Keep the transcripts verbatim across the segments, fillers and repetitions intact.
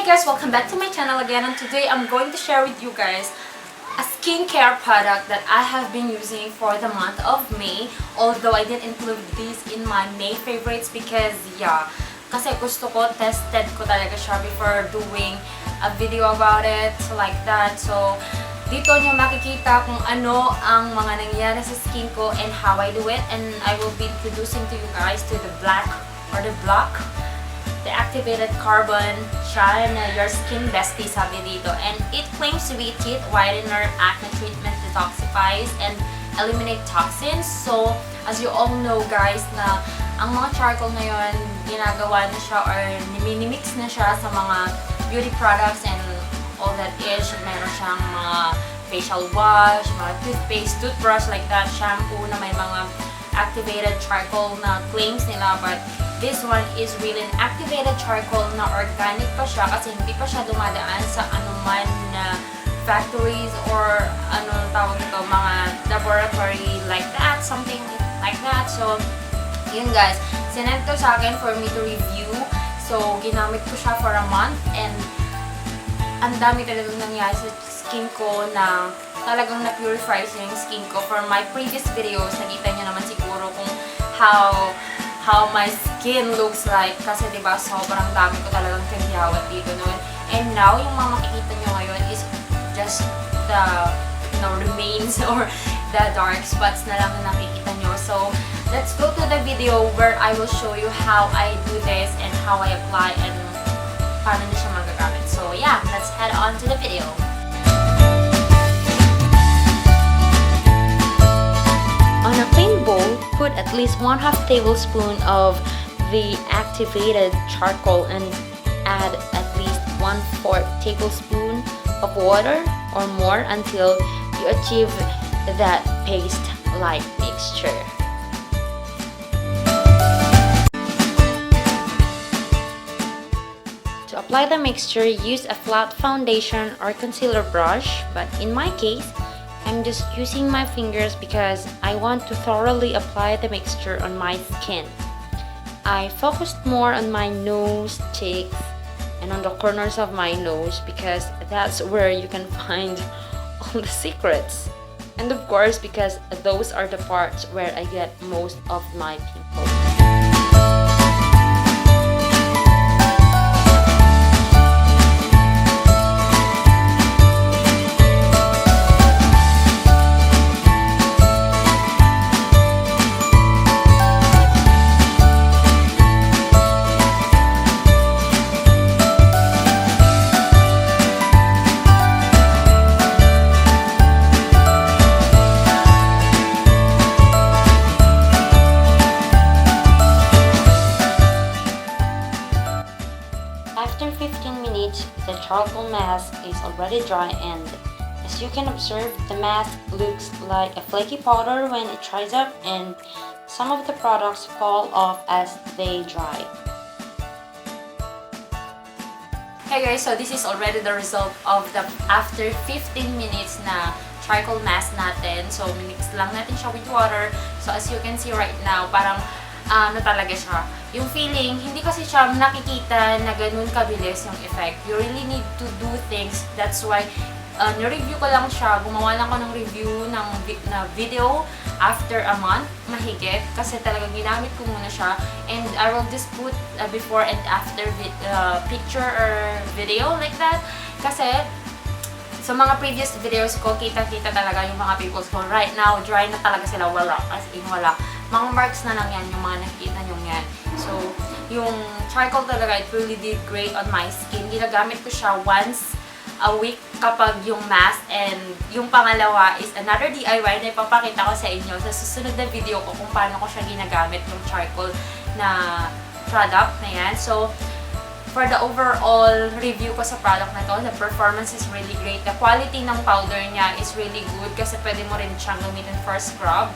Guys, welcome back to my channel again, and today I'm going to share with you guys a skincare product that I have been using for the month of May, although I didn't include this in my May favorites because, yeah, kasi gusto ko, tested ko talaga siya before doing a video about it, like that. So, dito niyo makikita kung ano ang mga nangyari sa skin ko and how I do it, and I will be introducing to you guys to the black or the block, the activated carbon siya na your skin bestie, sabi dito. And it claims to be a teeth whitener, acne treatment, detoxifies, and eliminate toxins. So, as you all know, guys, na ang mga charcoal ngayon, ginagawa na siya or minimix na siya sa mga beauty products and all that is. Meron siyang mga facial wash, mga toothpaste, toothbrush, like that, shampoo na may mga activated charcoal na claims nila, but this one is really an activated charcoal na organic pa siya kasi hindi pa siya dumadaan sa anuman na factories or ano tawag nito, mga laboratory like that, something like that. So, yun guys, sinend to sa akin for me to review. So, ginamit ko siya for a month and ang dami talagang nangyari sa skin ko na talagang na-purify siya yung skin ko. For my previous videos, nakita niyo naman siguro kung how how my skin looks like kasi 'di ba sobrang dami ko talagang kagiyawat dito noon. And now, yung mga makikita niyo ngayon is just the, you know, remains or the dark spots na lang na nakikita niyo. So, let's go to the video where I will show you how I do this and how I apply and paano niyo siya magagamit. So, yeah, let's head on to the video. On a clean bowl, put at least one half tablespoon of the activated charcoal and add at least one fourth tablespoon of water or more until you achieve that paste-like mixture. To apply the mixture, use a flat foundation or concealer brush, but in my case, I'm just using my fingers because I want to thoroughly apply the mixture on my skin. I focused more on my nose, cheeks, and on the corners of my nose because that's where you can find all the secrets. And of course, because those are the parts where I get most of my pimples. After fifteen minutes, the charcoal mask is already dry, and as you can observe, the mask looks like a flaky powder when it dries up, and some of the products fall off as they dry. Hey guys, so this is already the result of the after fifteen minutes na charcoal mask natin. So, minix lang natin siya with water. So, as you can see right now, parang ah, ano talaga siya. Yung feeling, hindi kasi siya nakikita na ganun kabilis yung effect. You really need to do things. That's why, uh, ni-review ko lang siya. Gumawa lang ako ng review ng vi- na video after a month, mahigit. Kasi talagang ginamit ko muna siya. And I will just put a before and after vi- uh, picture or video like that. Kasi sa mga previous videos ko, kita-kita talaga yung mga pimples ko. Right now, dry na talaga sila. Wala. As in, wala. Mga marks na lang yan, yung mga nakikita nyo yan. So, yung charcoal talaga, it really did great on my skin. Ginagamit ko siya once a week kapag yung mask, and yung pangalawa is another D I Y na ipapakita ko sa inyo sa susunod na video ko kung paano ko siya ginagamit, yung charcoal na product na yan. So, for the overall review ko sa product na to, the performance is really great. The quality ng powder niya is really good kasi pwede mo rin siyang gamitin for scrub.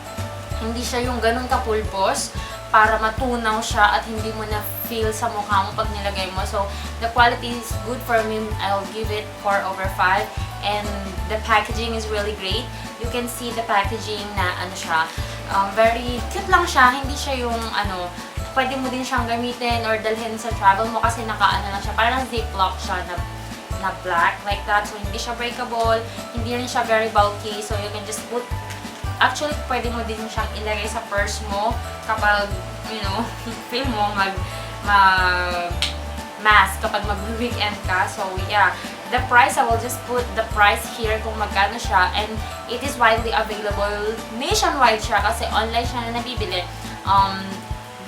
Hindi siya yung ganun kapulpos para matunaw siya at hindi mo na feel sa mukha mo pag nilagay mo. So, the quality is good for me. I'll give it four over five. And the packaging is really great. You can see the packaging na ano siya, um, very cute lang siya. Hindi siya yung ano, Pwede mo din siyang gamitin or dalhin sa travel mo kasi nakaano lang siya, parang ziplock siya na, na black, like that. So, hindi siya breakable, hindi rin siya very bulky. So, you can just put, actually, pwede mo din siyang ilagay sa purse mo kapag, you know, feel mo mag, mag mask kapag mag-weekend ka. So, yeah. The price, I will just put the price here kung magkano siya. And it is widely available. Nationwide siya kasi online siya na nabibili. Um,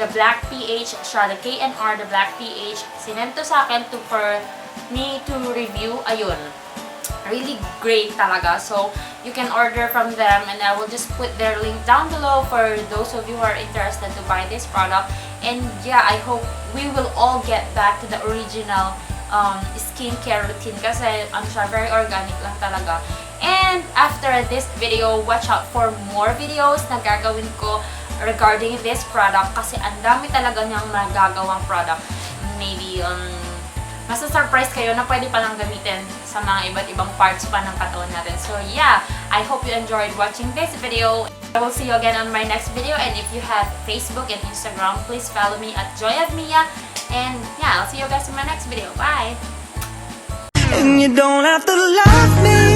the Black P H siya, the K N R, the Black P H. Sinend to sa akin to, for me to review. Ayun. Really great talaga. So, you can order from them and I will just put their link down below for those of you who are interested to buy this product. And yeah, I hope we will all get back to the original um, skincare routine kasi ano siya, very organic lang talaga. And after this video, watch out for more videos na gagawin ko regarding this product kasi ang dami talaga niyang magagawang product. Maybe, um, masa-surprise kayo na pwede palang gamitin sa mga iba't ibang parts pa ng katawan natin. So yeah, I hope you enjoyed watching this video. I will see you again on my next video. And if you have Facebook and Instagram, please follow me at Joy of Mia. And yeah, I'll see you guys in my next video. Bye! And you don't have to love me.